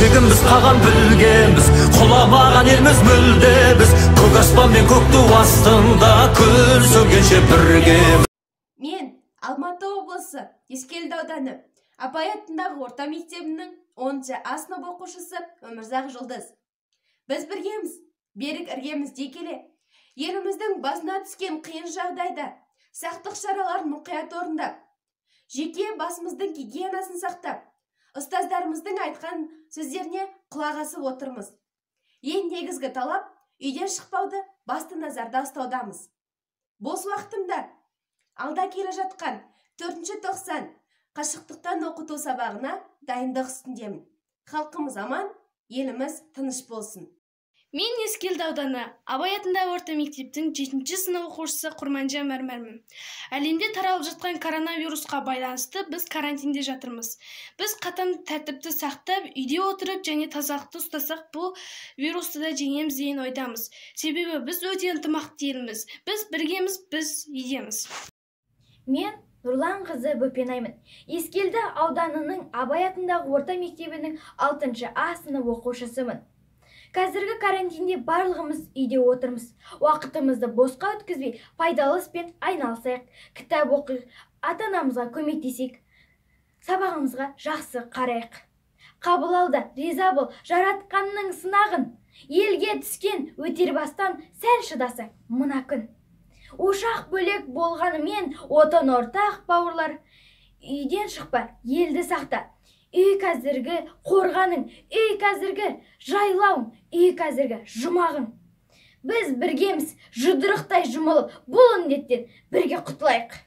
Тегіміз қаған білгенбіз, құламаған елміз мүлде біз. Көк аспан мен көк ту астында күн сөнгенше біргеміз. Мен Алматы облысы Ескелді ауданы Абай атындағы орта мектебінің 10 А сынып оқушысы Өмірзақ Жұлдыз. Біз біргеміз, берік іргеміз дей келе, еліміздің басына түскен қиын жағдайда сақтық шараларын мұқият орындап, жеке басымыздың гигиенасын сақтап, ұстаздарымыздың айтқан сөздеріне құлақ асып отырмыз. Ең негізгі талап үйден шықпауды басты назарда ұстаудамыз. Бос уақытымда алда келе жатқан 4-ші тоқсан қашықтықтан оқыту сабағына дайындық үстіндемін. Халқымыз аман, еліміз тыныш болсын. Мен Ескелді ауданы Абай атындағы орта мектептің 7-ші сынып оқушысы Құрманжан Мәрмәрмін. Әлемде таралып жатқан коронавирусқа байланысты біз карантинде жатырмыз. Біз қатаң тәртіпті сақтап, үйде отырып және тазалықты ұстасақ, бұл вирусты да жеңеміз деген ойдамыз. Себебі біз өте ынтымақты елміз. Біз біргеміз, біз үйдеміз. Мен Нұрлан қызы Бөпенаймын. Ескелді ауданының Абай атындағы орта мектебінің 6-шы А сынып оқушысымын. Қазіргі карантинде барлығымыз үйде отырмыз. Уақытымызды босқа өткізбей, пайдалы іспен айналысайық. Кітап оқиық, ата-анамызға көмектесейік. Сабағымызға жақсы қарайық. Қабыл ал да, риза бол, жаратқанның сынағын. Елге түскен өтер бастан сәл шыдасаң мына күн. Ошақ бөлек болғанымен отан ортақ бауырлар. Үйден шықпа, елді сақта. Үй қазіргі қорғаның, үй қазіргі жайлауың, үй қазіргі жұмағың. Біз біргеміз, жұдырықтай жұмылып, бұл індеттен бірге құтылайық.